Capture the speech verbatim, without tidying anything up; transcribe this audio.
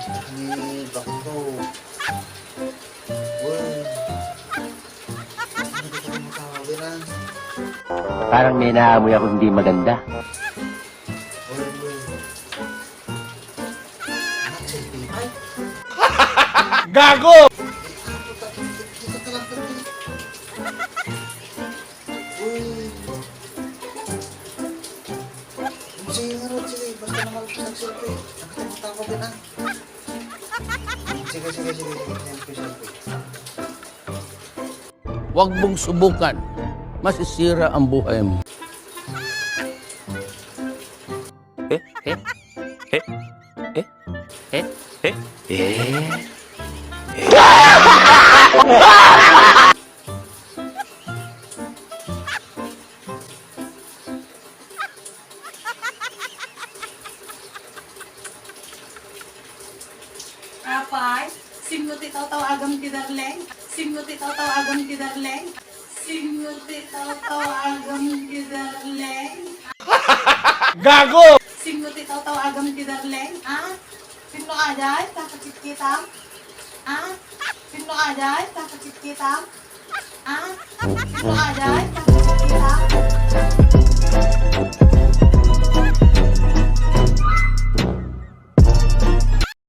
Ni Bakto. Uy. Ano ka talaga matawag yun, ah? Parang may naamoy ako hindi maganda. Uy, uy. Anak, selfie. Ay! Gago! Ay, puta, kita ka lang, pati. Uy. Sige nga, Rod, sige. Basta naman ako nag-selfie. Nakatawa din, ah. Sige, sige, sige, sige. Selfie, selfie. Huwag mong subukan. Masisira ang buhay mo. Eh? Eh? Eh? Eh? Eh? Eh? Eh? Apay, sinno ti tawtawagam ti darleng? Sinno ti tawtawagam ti darleng? Sinno ti tawtawagam ti darleng? Gago! Sinno ti tawtawagam ti darleng? Ha? Sinno ajay? Kakakitkitam? Ha? Sinno ajay? Kakakitkitam? Ha? Sinno ajay?